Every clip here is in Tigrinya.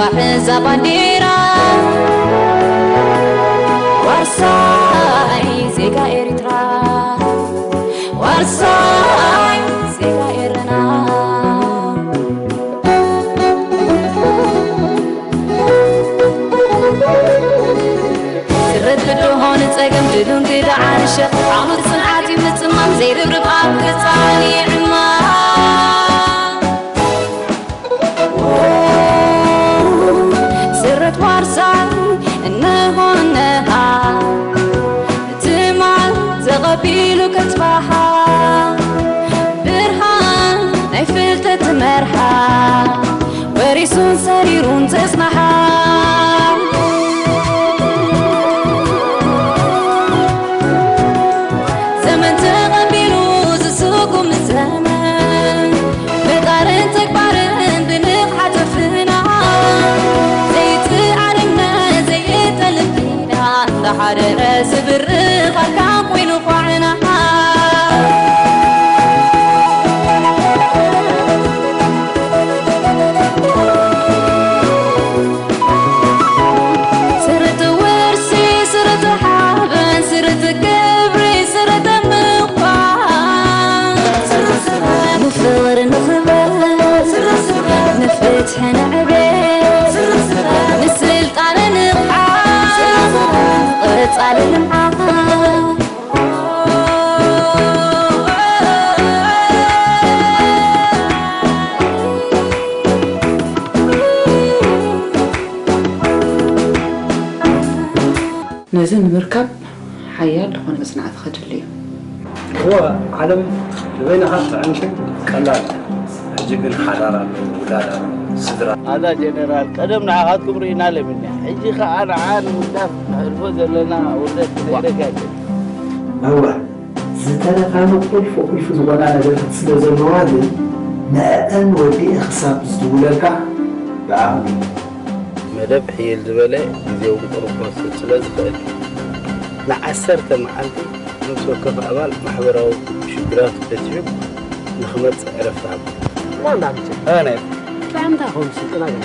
እዛ ባንዴራ ዋርሳይ ዜጋ ኤርትራ፣ ዋርሳይ ዜጋ ኤረና። ስረት ብድሆ ንጸገም ድሉን ግዳ ዓርሸ፣ ዓውዲ ጽንዓት እዩ ምጽማም፣ ዘይርብርብ ኣብ ክጻን ይዕማም። ስረት ዋርሳይ እንሆ እነሃ፣ ትማል ተቐቢሉ ከጽባሓ፣ ብርሃን ናይ ፍልጠት መርሓ፣ ወሪሱን ሰሪሩን ዘጽናሓ። ዘመን ተቐቢሉ ዝስጉም ዘመን፣ ብቃልን ተግባርን ብንቕሓት ኣፍና፣ ዘይትኣልነ ዘይጠልብ ዲና፣ እንዳሓደረ ዝብርኽ ኣርካን ኮይኑ ኳዕና። ስርት ውርሲ፣ ስርት ሓበን፣ ስርት ክብሪ፣ ስርት ምዃን። ንፍቕሪ ንኽበር፣ ንፍትሒ ንዕቤት፣ ንስልጣነ ንቕሓት፣ ንቐጻሊ ልምዓት። ነዚ ንምርካብ ሓያል ዝኾነ መጽናዕቲ ከድሊ እዩ። እወ፣ ዓለም ንበይንኻ ክትጥዕም ግን ቀላል እያ። ሕጂ ግን ሓዳር ኣሎ፣ ውላድ ኣሎ፣ ስድራ። ኣታ ጀነራል፣ ቀደም ንዓኻትኩም ርኢና ለሚና፣ ሕጂ ኸኣ ንዓ ንምግዳፍ ነሕልፎ ዘለና ውርደት ክነግረካ ኣይክእልን። እወ፣ ዝተረፋና ቁልፊ ቁልፊ ዝኾና ነገራት ስለ ዘለዋ ግን ንዕአን ወዲኤ ክሳብ ዝድውለልካ ብዓቕሊ። መደብ ሕይል ዝበለ ግዜውን ቁሩብ ክወስድ ስለ ዝኽእል፣ ንዓሰርተ መዓልቲ ነፍሲ ወከፍ ኣባል ማሕበራዊ ሽግራት ፈቲሑ ንኽመጽእ ዕረፍቲ ሃቡ። ዋና ብቻ። ኣነ። ብጣዕሚ እንታይ ኾን ስልጠና ግን።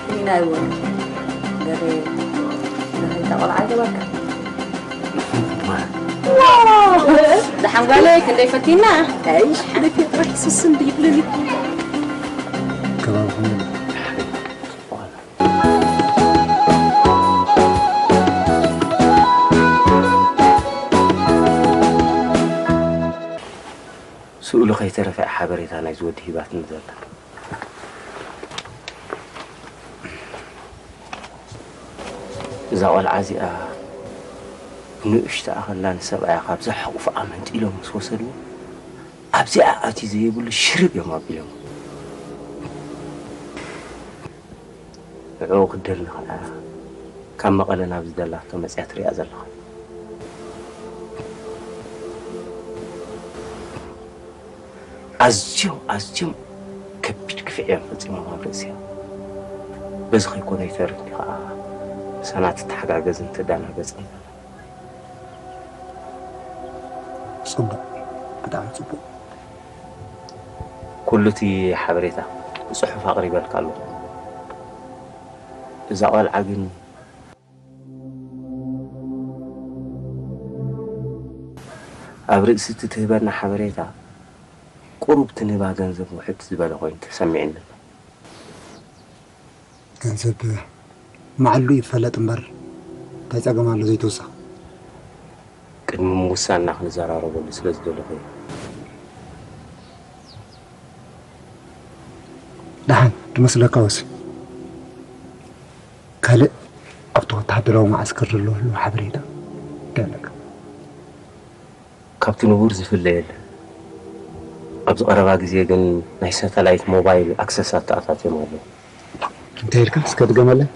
ሚና ይወ። ገሬ። ናይ ተቆልዓ ይገባካ። ደሓን ጓለይ፣ ክንደይ ፈቲና? ኣይ፣ ሓደ ፌጥራ ኪስስ እንዲ ይብለኒ። ከባቢ ኹን። ስእሉ ከይተረፈ ሓበሬታ ናይዚ ወዲ ሂባትኒ ዘላ። እዛ ቆልዓ እዚኣ ንእሽቶ ኣኸላ ንሰብኣያ ካብዛ ሕቑፍኣ መንጢሎም ምስ ወሰድዎ፣ ኣብዚኣ ኣትዩ ዘይብሉ ሽርብ እዮም ኣቢሎም። ንዕኡ ክደሊ ኸዓ ካብ መቐለ ናብ ዝደላቶ መፅያ ትሪኣ ዘለኻ። ኣዝዮም ኣዝዮም ከቢድ ግፍዒ እዮም ፈፂሞም ኣብ ርእሲኣ። በዚ ከይኮነ ኣይተርፍን ኸዓ ምሳና ትተሓጋገዝን ትደናገፅን ዘላ። ጽቡቕ፣ ብጣዕሚ ጽቡቕ። ኩሉ እቲ ሓበሬታ ብጽሑፍ ኣቕሪበልካ ኣለኹ። እዛ ቖልዓ ግን ኣብ ርእሲ እቲ ትህበና ሓበሬታ ቁሩብ ትንህባ ገንዘብ ውሕድ ዝበለ ኮይኑ ተሰሚዕኒ ኣሎ። ገንዘብ መዓሉ ይፈለጥ እምበር እንታይ ጸገም ኣሎ ዘይትውሳእ? ቅድሚ ምውሳንና ክንዘራረበሉ ስለ ዝደለኹ እየ። ደሓን ድመስለካ ወሲ። ካልእ ኣብቲ ወተሃደራዊ መዓስከር ዘሎ ህሉው ሓበሬታ እንታይ ኣለካ? ካብቲ ንቡር ዝፍለ የለን። ኣብዚ ቀረባ ግዜ ግን ናይ ሳተላይት ሞባይል ኣክሰስ ኣተኣታትዮም ኣለዉ። እንታይ ኢልካ? እስከ ድገመለይ።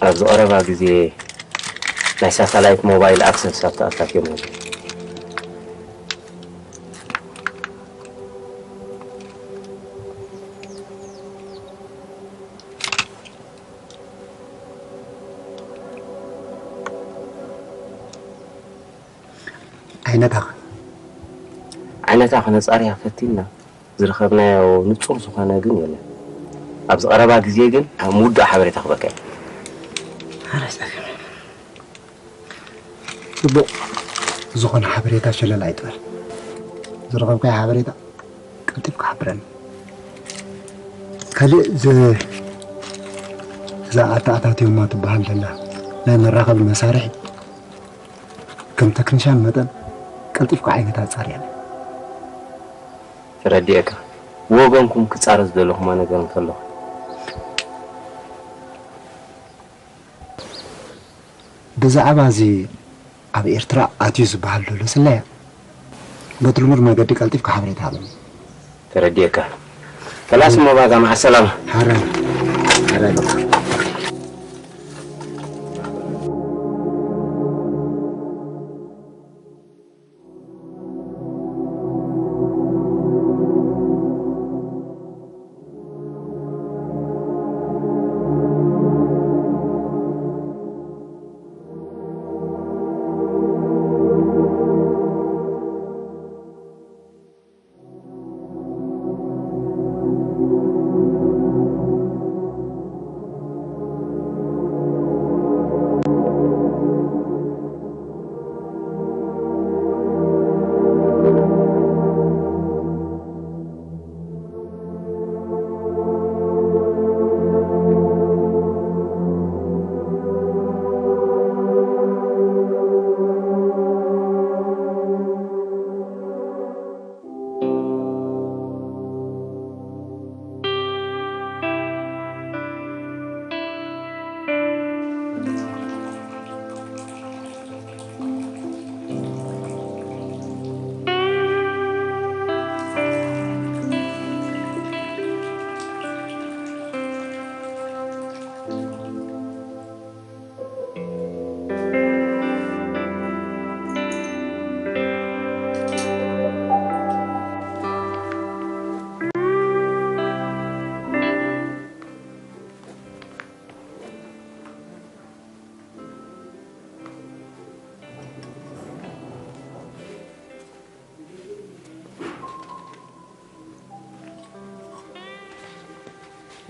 ኣብዚ ቀረባ ግዜ ናይ ሳተላይት ሞባይል ኣክሰስ ኣተኣታትዮም ኣለዉ። ነታኸ ዓይነታ ክነጻርያ ፈቲንና ዝረኸብናዮ ንጹር ዝኾነ ግን የለን። ኣብዚ ቀረባ ግዜ ግን ኣብ ምውዳእ ሓበሬታ ክበካ እየ። ሓራይ ጸገም። ጽቡቕ ዝኾነ ሓበሬታ ሸለል ኣይትበል። ዝረኸብካዮ ሓበሬታ ቀልጢፍካ ሓብረኒ። ካልእ ዝ-፣ እዛ ኣተኣታትዮማ ትበሃል ዘላ ናይ መራኸቢ መሳርሒ ከም ተክኒሻን መጠን ቀልጢፍካ ዓይነታ ኣጻርያኒ። ተረዲኤካ። ብወገንኩም ክጻረ ዝደለኹማ ነገር እንተሎ። ብዛዕባ እዚ ኣብ ኤርትራ ኣትዩ ዝበሃል ዘሎ ስለያ በቲ ልሙድ መገዲ ቀልጢፍካ ሓበሬታ ሃበኒ። ተረዲኤካ። ከላስ እሞ ባጋ፣ መዓ ሰላማ። ሓራይ። ሓራይ በቃ።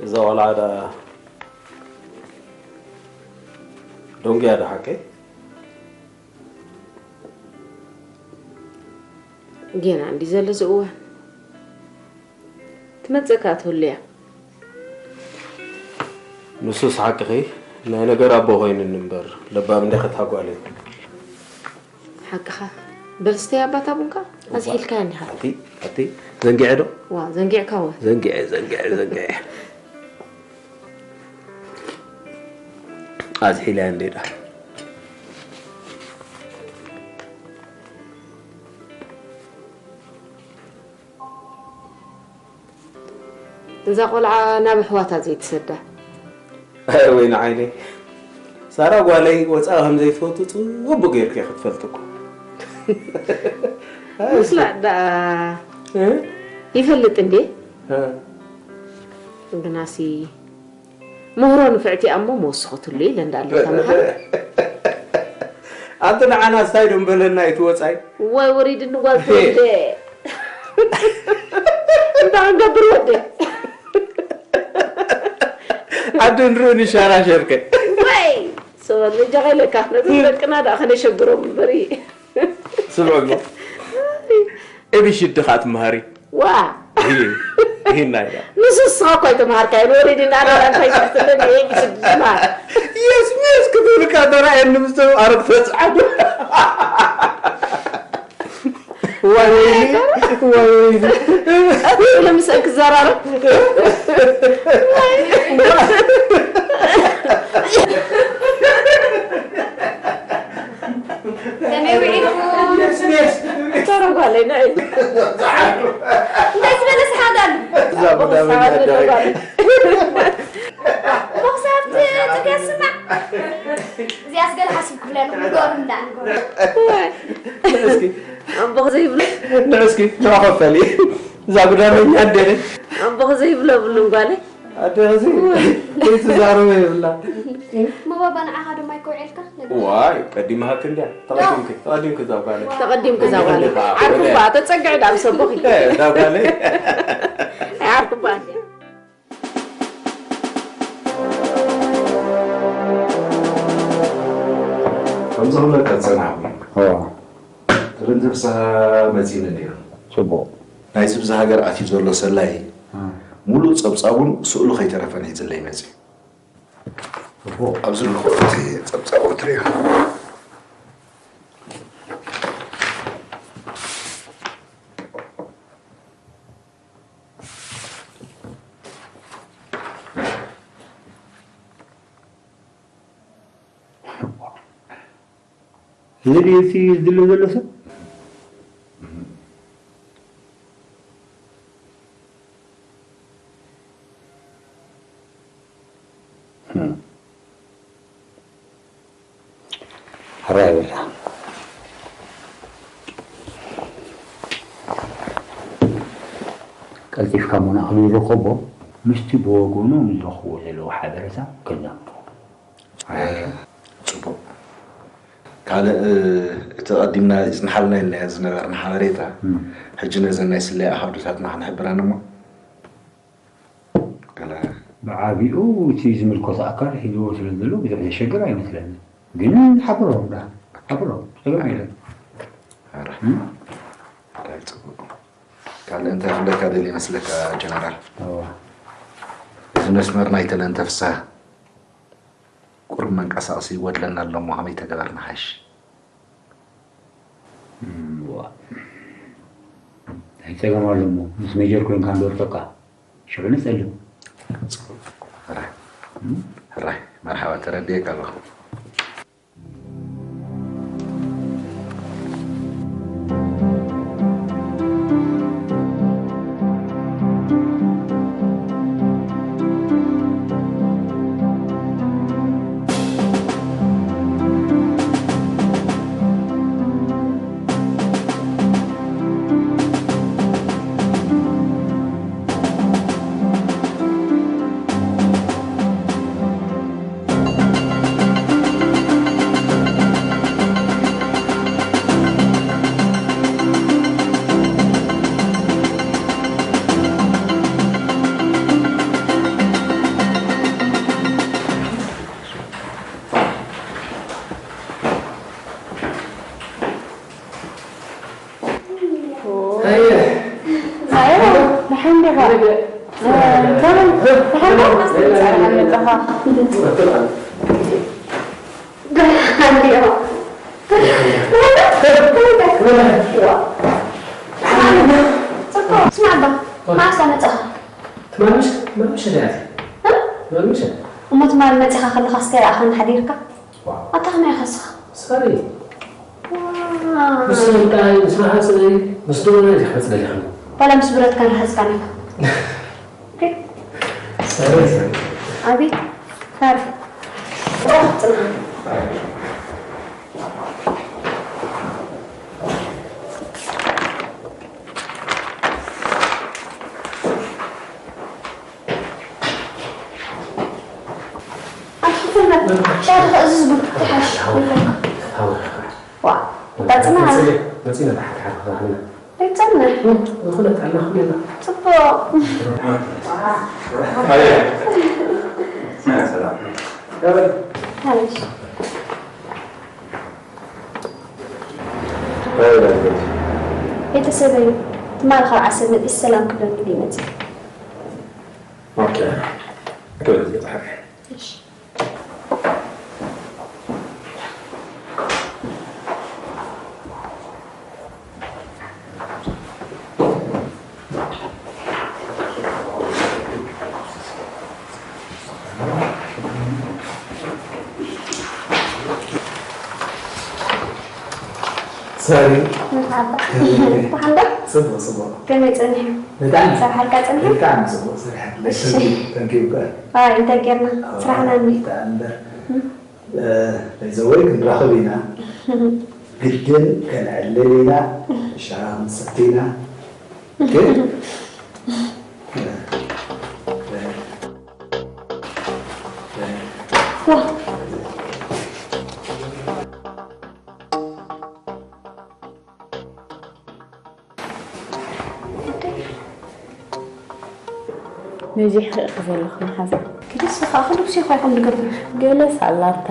እዛ ቆልዓ ደኣ ደንጉያ ዶ ሓቀይ? ጌና እንዲ ዘሎ እዚ እዋን ትመጽእ ከኣ ትህሉ እያ። ንሱስ ሓቅኺ፣ ናይ ነገር ኣቦ ኮይኑኒ እምበር፣ ለባም እንዲያ ከታ ጓለይ። ሓቅኻ። በል ስተይ ኣባታ ቡንካ፣ ኣዝሒልካያ እንዲኻ። ኣቲ፣ ኣቲ፣ ዘንጊዐ ዶ? ዋ፣ ዘንጊዕካ ዋ። ዘንጊዐ፣ ዘንጊዐ፣ ዘንጊዐ። ኣዝሒለያ እንዴ ዳ። እዛ ቆልዓ ናብ ኣሕዋታ ዘይትሰዳ። ኣይ ወይኒ ዓይነይ፣ ሳራ ጓለይ ወፃኢ ከም ዘይትፈቱ ፅቡቅ ጌርኪ ክትፈልጢ እኮ። ምስላ ደኣ እ? ይፈልጥ እንዴ? እ? ግናሲ ምህሮ ንፍዕቲ እሞ መወስኸትሉ ኢለ እንዳኣለ ተምሃር። ኣንቲ ንዓና ስታይ ዶ ምበለና እዩ እቲ ወፃይ? ወይ ወሪድኒ ጓል ተወልደ። እንታይ ክንገብር ወደ? ዓዲ ንርኢ ንሸራሸርከ። ወይ ሰበል በጃኻ ኢለካ፣ ነቶም ደቅና ደኣ ከነሸግሮም እምበሪ። ስምዑ እሞ። ኤቢሲዲ ኸኣ ትመሃሪ። ዋ። ይሂ፣ ይሂና ኢና። ንሱ ንስኻ እኮ ኣይተምሃርካዮን፣ ወሪድና ኣና እንታይ ትሕትለን ኤቢሲዲ ትምሃር። የስ፣ ሜስ ክትብል እካ ተራእየኒ ምስ ተምሃረ ክተጽዓዱ። ዋይ ወይኒ፣ ዋይ ወይኒ። ኣቲ ኢለ ምስአን ክዘራረብ። ከመይ ውዒልኩም? ተረጓለይ ንዒ። እንታይ ዝበለ ሰሓቕ ኣሎ? እዛ ጉዳመኛ ኣቦኽስ ኣደረገ። ኣቦኽስ ኣብቲ ጽርግያ ስማዕ። እዚኣስ ገለ ሓሲብ ክብላ ኣለኹ፣ ንገሩ እንዳ። እስኪ። ኣቦኽ ዘይብሉ። ንዑ እስኪ፣ ንዑ ከፈሊ። እዛ ጉዳመኛ ኣደረገ። ኣቦኽ ዘይብሎ ብሉን ጓለይ። ኣደ እዚ ዘይትዛረበ የብላ። እሞ ባባ ንዓኻ ድማ ኣይከውዕልካ? ዋይ፣ ቀዲምሃ ክንድያ። ተቐዲምኪ፣ ተቐዲምኪ እዛ ጓለይ። ተቐዲምኪ እዛ ጓለይ። ተቐዲምኪ እዛ ጓለይ። ዓርኩባ፣ ተጸግዒ ዳ ምስ ኣቦኺ። እ፣ እዛ ጓለይ። ኣይዓርኩባን እያ። ከም ዝኽብለካ ዝጸናሕኩ። እዋ። ትርንቲ ፍስሃ መጺእኒ ነይሩ። ጽቡቕ። ናይዚ ብዛ ሃገር ኣትዩ ዘሎ ሰላይ እ። ሙሉእ ጸብጻቡን ስእሉ ከይተረፈን ሒዝለይ መጺኡ። ጽቡቕ። ኣብዚ ኣለኹ እቲ ጸብጻቡ ክትርእዮ። እዚ ድዩ እቲ ዝድለ ዘሎ ሰብ? ሕራይ በላ። ቀልጢፍካ እሞ ንኣኽሊ ዝረኸቦ ምስቲ ብወገኖም ዝረኽብዎ ዘለዉ ሓበሬታ ከዛምድዎ። ኣይ፣ ጽቡቕ። ካልእ፣ እቲ ቀዲምና ይጽንሓልና ኢልናዮ ዝነበርና ሓበሬታ፣ እም። ሕጂ ነዘን ናይ ስለያ ኣሃዱታትና ክንሕብረን እሞ፣ ገለ ብዓቢኡ እቲ ዝምልከቶ ኣካል ሒዝዎ ስለ ዘሎ ብዙሕ ዘሸግር ኣይመስለንን። ግን ሓብሮም፣ ዳ-፣ ሓብሮም፣ ጸገም የለን። ኣረ። እም? ኣረ፣ ጽቡቕ። ካልእ እንታይ ክብለካ ደልየ ይመስለካ ጀነራል? እዋ። እዚ መስመር ናይ ተለንተ ፍስሃ ቁሩብ መንቀሳቐሲ ይጎድለና ኣሎ እሞ ከመይ ተገበርና ሓይሽ? እም፣ ዋ። እንታይ ጸገም ኣሎ እሞ፣ ምስ ሜጀር ኮይንካ እንዶ ርፈቃ። ሽዑ ንጸልም። ሕራይ። እም? ሕራይ። መርሓባ፣ ተረዲኤካ ኣለኹ። ኣየ፣ ደሓን ዲኻ? እ፣ ሰላም፣ ደሓን ዶ? ደሓን መጻኻ። ደሓን ዲኻ? ዋ። ጽቡቕ፣ ስማዕ እባ፣ መዓስ መጻኻ? ትማሊ ምሸት፣ ትማሊ ምሸት እያ። እ? ትማሊ ምሸት። እሞ ትማሊ መጺኻ ከለኻስ ከይረኣኻኒ ሓዲርካ? ዋው። ኣታ ከመይ ኢኻ ንስኻ? ሳሪ። ዋው። ምስ ሰብኣይ፣ ምስ መሓዛይ፣ ምስ ደቁና ኢኻ ትጽለሊ። ዋላ ምስ ብረትካ ረሃጽካኒ ኢኻ። ሳሪ፣ ሳሪ። ኣቤት። ሳሪ። ጽናሕ። ኣትክልትና ሻሂ ኸ እዝዝ ብል ትሓሽ። ዋ፣ ዳጽና። መጺና፣ መጺና ብሓድሓድ ክዛረብና። ኣይጸንሕ። ዝኾነ ጥዕና ክብለና። ጽቡቕ። ሃየ። ሰላም። ሃለሽ። ቤተሰበይ፣ ትማሊ ካብ ዓሰብ መጺኤ ሰላም ክብለኩም ኢለ መጺኤ። ኦኬ። ክብረት ይብጻሕኪ። እሺ። ሳሪ። መርሓባ። ከመይ? ደሓን ዶ? ጽቡቕ፣ ጽቡቕ። ከመይ ጸኒሑ? ብጣዕሚ። ሰርሓልካ ጸኒሑ? ብጣዕሚ ጽቡቕ ሰሪሓ። እሺ። ተንኪ-፣ ተንኪ ይባል። ኣይ፣ እንታይ ጌርና? ኣዋ፣ ስራሕና እኒ። ብጣዕሚ እምበር። እም። እ፣ በይዘወይ ክንራኸብ ኢና። ግድን ከነዕልል ኢና። ሻሂ ክንሰቲ ኢና። ግን፣ እ፣ እ፣ ነዚ ይሕቕኺ ዘለኹ መሓዛ። ክድስ ኸኣ ክልብሲ እኳ ይኹን ዝገብር። ገለስ ኣላታ።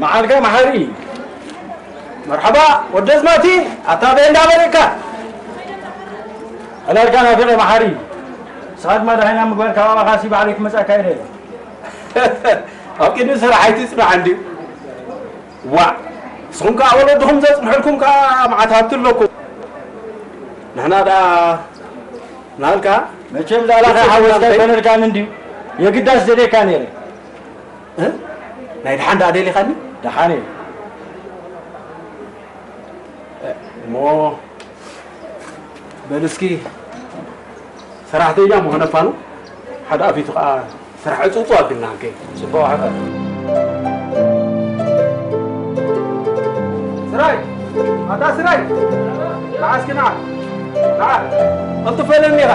መዓልካ መሓሪ። መርሓባ ወዲ ኣዝማቲ፣ ኣታ በይ እንዳበለካ። ዕላልካ ናፊቐ መሓሪ። ንስኻ ድማ ደሃይና ምግባር ካብ ኣባኻሲ ባዕለይ ክመጻካ ኢለ። ኣብ ቅድሚ ስራሕ ኣይትጽናዕ እንድዩ። ዋዕ፣ ንስኹም ከኣ ወለድኹም ዘጽንሑልኩም ከኣ መዓት ሃብቲ ኣለኩም። ንሕና ደኣ ናልካ መቸም ዛላኻ ሓወስካ ኣይኮነልካን እንድዩ። የግዳስ ደልየካ ነይረ። እ? ናይ ደሓን ደኣ ደሊኻኒ? ደሓን እየ። እ፣ እሞ በል እስኪ ሰራሕተኛ ምኾነ ፋኑ ሓደ ኣፊቱ ከኣ ስራሕ ዕጽውጽው ኣቢልና እንከ። ጽቡቕ ሓቐ። ስራይ! ኣታ ስራይ! ንዓ እስኪ ንዓ! ንዓ! ቀልጥፍ በለኒ ኢኻ።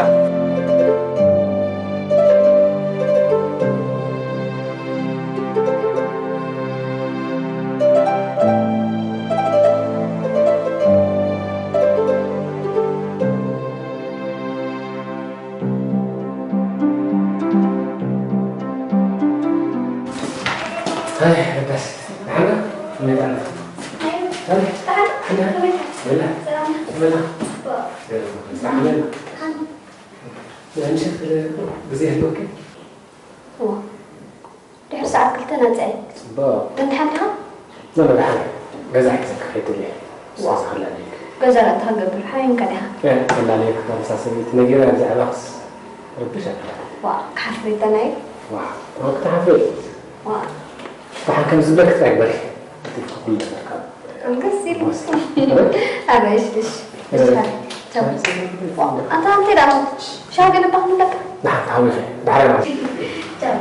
ኣይ፣ ደስ። ደሓን ዶ? ከመይ ደኣ? ኣይ፣ ደሓን። ደሓን። ከመይ? ብላ። ሰላም። ብላ። ጽቡቕ። ደሓን። ደሓን። ምሸት ግዜ ኣለወኪ? እዋ። ድሕሪ ሰዓት ክልተ ናጻ እየ። ጽቡቕ። ደንድሓን ዲኻ? ዘመድሓን ገዛ ሒዘካ ከይትብሊ። ዋ። ስለዚ ክላለየኪ። ገዛ ላታ ክገብር ሓይንካ ዲኻ? እ፣ ክላለየኪ ከምሳ ሰበይቲ ነጊራ ብዛዕባኽስ ርብሽ ኣቢላ። ዋ፣ ክሓፍር ይተናይ? ዋ፣ ዋ፣ ክትሓፍሪ። ዋ። ደሓን ከም ዝብለኪ ጥራይ ግበሪ። እቲ ኩሉ ነገር ካብ ደስ ኢሉ። ኣበሽ፣ እሺ፣ እሺ፣ ቻው። ኣንታ፣ እንታይ ደኣ? ሻው ገለ ባኽ ንብለካ? ደሓን፣ ተሃዊኸ፣ ዳሕራይ መዓልቲ። ቻው።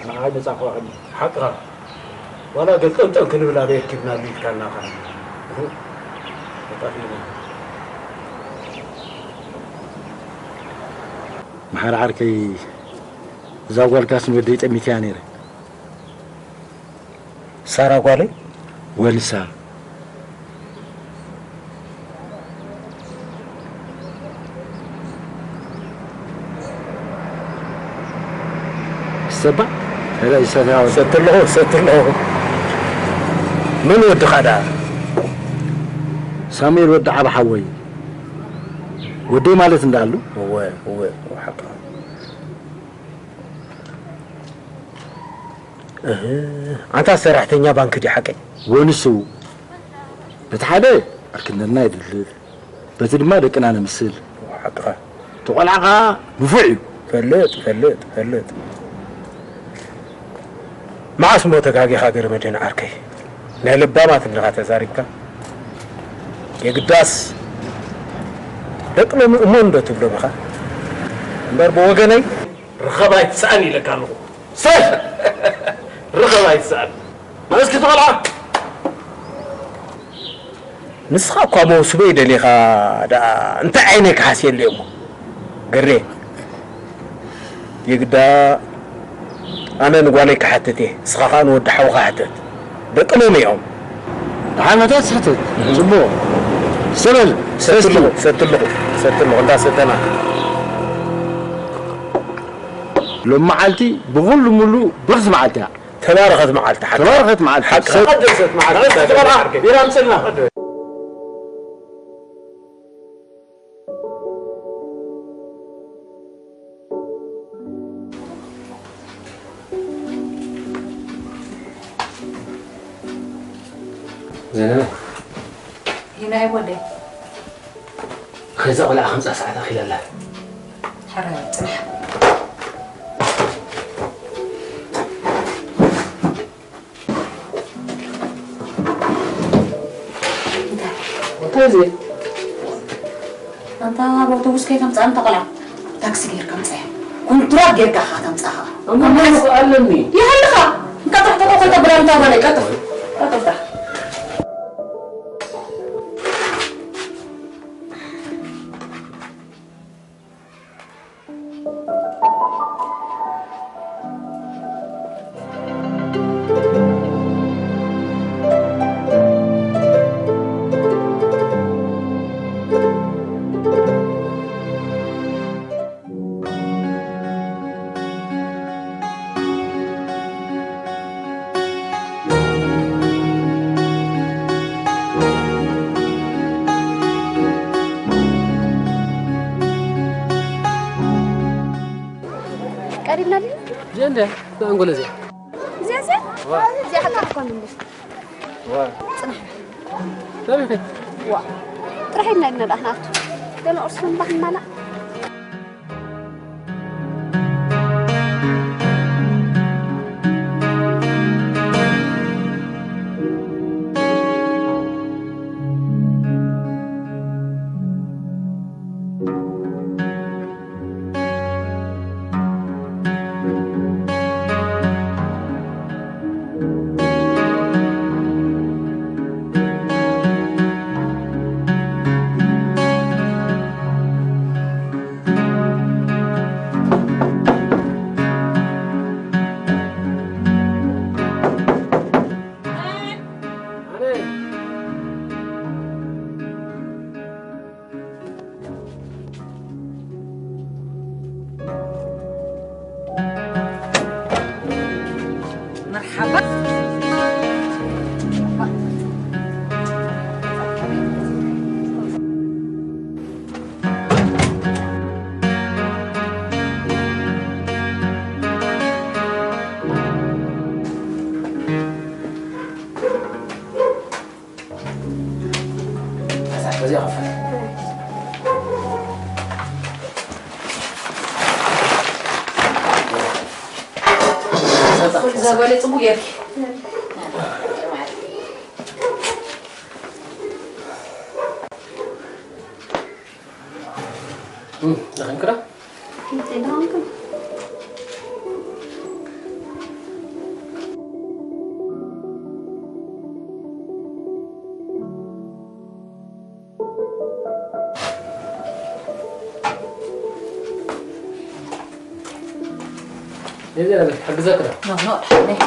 ንዓይ መጻእኩ። ሓቅኻ። ዋላ ገልጠምጠም ክንብል ኣበይ ኣኪብና ኢልካና ኸዓ። እህ፣ ተጣፊእና። መሓሪ ዓርከይ፣ እዛ ጓልካስ ንወደይ ጠሚተያ ነይረ። ሳራ ጓለይ? ወንሳ። ሰባ? ሄሎ፣ ይሰትያ ወዲ። ሰቲ ኣለኹ፣ ሰቲ ኣለኹ። መን ወድኻ ደኣ? ሳሙኤል ወዲ ዓቢ ሓወይ። ወደይ ማለት እንዳኣሉ? እወ፣ እወ፣ እወ፣ ሓቅኻ። እህ፣ ኣንታ ሰራሕተኛ ባንክ ድዩ ሓቀይ? ወንሱ። በቲ ሓደ ዕርክነትና የድልል፣ በቲ ድማ ደቅና ነምስል። ሓቅኻ። እቲ ቆልዓ ኸኣ ንፉዕ እዩ። ፈልጥ፣ ፈልጥ፣ ፈልጥ። መዓስ እሞ ተጋጊኻ ገረመድህን ዓርከይ? ናይ ለባማት እንዲኻ ተዛሪብካ። የግዳስ ደቂ ሎሚ እሞ እንዶ ትብሎም ኢኻ። እምበር ብወገነይ ርኸብ ኣይትስኣን ኢለካ ኣለኹ። ሰብ ርኸብ ኣይትስኣን። እስኪ እቲ ቆልዓ ንስኻ እኳ መውስቦ ይደሊኻ ደኣ እንታይ ዓይነይ ክሓስየሉ እየ እሞ? ገሬ፣ የግዳ ኣነ ንጓለይ ክሓትት እየ፣ ንስኻ ኸኣ ንወዲ ሓውኻ ሕተት። ደቂ ሎሚ እዮም። ደሓን መታስ ሕተት። ጽቡቕ። ሰበል፣ ሰቲ። ሰትልኹ፣ ሰትልኹ፣ ሰትልኹ፣ እንዳሰተና። ሎም መዓልቲ ብኹሉ ሙሉ ብርኽቲ መዓልቲ እያ። ተባረኸት መዓልቲ ሓቂ። ተባረኸት መዓልቲ። ሓቂ። ሰብ ቀደሰት መዓልቲ። መዓልቲ ተባረኸት። ተባረኸት። ቢራ ኣምጽልና። ዘነበ። ይናይ ወደይ። ከዛ ቆልዓ ከምጻ ሰዓት ኣኺላ ኣላ። ሕራይ ጽናሕ። እንታይ? እንታይ እዚ? ኣንታ ኣብ ኣውቶቡስ ከይተምጽኣኒ እታ ቆልዓ። ታክሲ ጌርካ ምጻያ። ኮንትራት ጌርካ ኢኻ ተምጽኣ ኸኣ። እሞ መን እኮ ኣለኒ? ይሃልኻ። እንካ ጥራሕ ተቆ ከይተብላ እንታይ ጓለይ? ቀጥፍ። ቀጥፍ ጥራሕ። ቀሪብና ድዩ? እዚኣ እንድያ፣ እዛ ኣንጎለ እዚኣ። እዚኣ፣ እዚኣ? ዋ። እዚኣ ሓቃ እኳ ምንድር? ዋ። ጽናሕ። ናበይ ኸይድ? ዋ። ጥራሕ ኢልና ኢና ደኣ ክንኣቱ። ገለ ቁርሲ ምንባር ንማላእ። መርሓባ። እዛ ጓለይ ጽቡቕ ጌርኪ። እም፣ ደኸምክዳ? እዚ ኣለ፣ ሓግዘክ ዶ? ኖ፣ ኖ፣ ድሓን ነይ።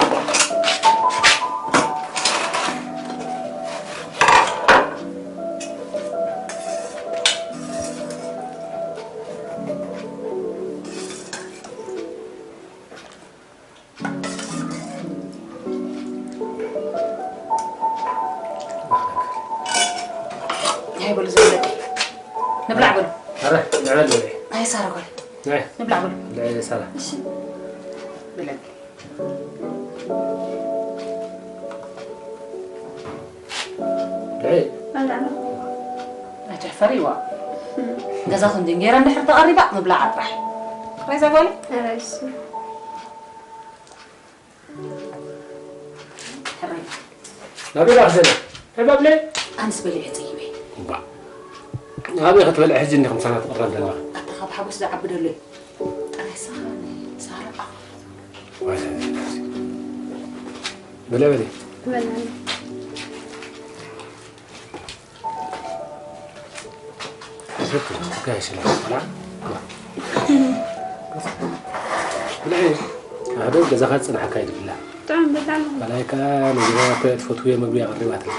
ናይ በሉ ዝብለኪ። ንብላዕ በሉ። ኣረ፣ ንዕበል በሉ። ኣይ፣ ሳራ ጓል። ናይ። ንብላዕ በሉ። ንዕበል ሳራ። እሺ። ብለኪ። ናይ። ኣላ፣ ኣላ። ኣይትሕፈሪ ዋ። ገዛ ክንዲ እንጌራ እንድሕር ተቐሪባ ምብላዓ ጥራሕ። ሬዛ ጓለይ? ኧረ እሺ። ሕራይ። ናበይ ኢኻ ዘላ? እንታይ ባብለ? ኣንስ በሊዐ ጸይበ። እባ። ናበይ ክትበልዕ ሕጂ እንዲኹም ሳና ትቕረብ ዘለኻ? ኣታ ካብ ሓጎስ ዝዓቢ ደሎ እዩ። ጥራይ ሳራ፣ ሳራ። ዋይ፣ ዋይ፣ ዋይ። በለ፣ በለ። በላኒ። ብልዒ፣ ኣብ ገዛኻ ዝጸንሓካ እዩ ድብላ። ብጣዕሚ በላኒ። ካልኣይ ከኣ ንዝበላ እኮ ትፈትውዮ መግቢ ኣቕሪባትልካ።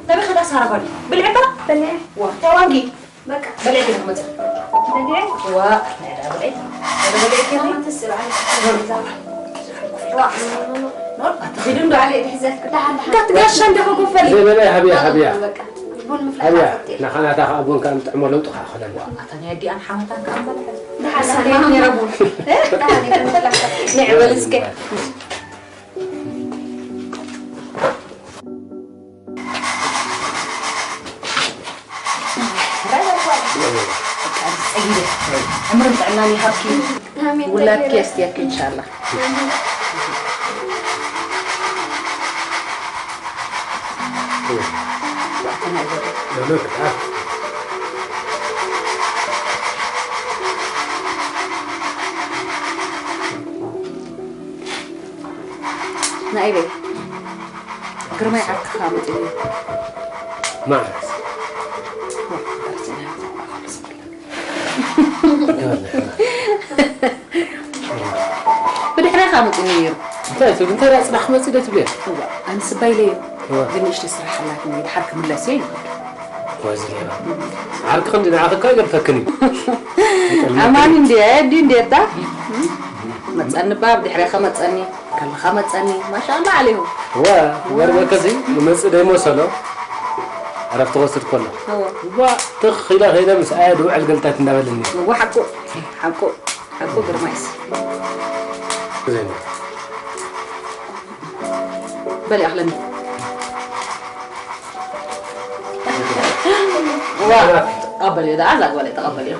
ናበይ ከዳ ሳራ ጓል? ብልዕባ? በልዐ። ዋ፣ ተዋጊ። በቃ። በልዐ ግን ክመጽእ። በልዐ? ዋ፣ ናይ ዳ በልዐ። ናይ ዳ በልዐ ከመይ? ማማ ትስራ። ዋ፣ ኖር፣ ኣትኺዱ እንዶ። ባዕለይ ድሕዘልክ። ደሓን፣ ደሓን። እንዳትጋሻ እንዳኸጎፈል። ዘይበለ ሃብያ፣ ሃብያ። በቃ። ቡን ምፍላሕ ሃብያ። ሓፈቴ። ናኻ ናታ ኸኣ ቡን ከኣ ንጥዕሞ ለውጢ ኸኣ ኸለልዋ። ኣታ ናይ ኣዲኣን ሓመታን ከኣ እምበላ። ደሓን፣ ደሓን። ሰላም ነይረ ቡን። እ? ደሓን፣ ይኹን ምፍላሕ ሓፈቴ። ንዕበል እስከ። ዕምርን ጥዕናን ይሃብኪ። ኣሜን። ውላድኪ የስትየኪ ኢንሻላህ። ናኢበይ ግርማይ ዓርክኻ መፂኡ። መዓስ? ብድሕረኻ መፂኡ ነይሩ። እንታይ ትብል? እንታይ ደኣ ፅባሕ ክመፅእ ዶ ትብልያ? እዋ፣ ኣነ ስባይ ኢለዮ። እዋ። ግን ንእሽተይ ስራሕ ኣላትኒ፣ ድሓር ክምለስ እየ ኢሉ። ወዚ ሌባ። ዓርኪ ክንዲ ንዓኺ እኮ ኣይገድፈክን እዩ። ኣማኒ እንድየ፣ ኣዲ እንድየ እታ። መፀኒ ባ፣ ብድሕሬኻ መፀኒ፣ ከለኻ መፀኒ። ማሻኣላ ዓሊኹ። እዋ፣ ወርበከዚ ንመፅእ ደይመሰሎ። ዕረፍቲ ክወስድ ከሎ። እዋ። እዋ፣ ትኽ ኢለ ከይደ ምስ ኣየ ድውዕል ገልታት እንዳበለኒ። እዋ፣ ሓቁ፣ ሓቁ፣ ሓቁ ግርማይስ። ዘይነ። በሊ ኣኽለኒ። ዋ፣ ተቐበልዮ ደኣ፣ እዛ ጓለይ ተቐበልዮ።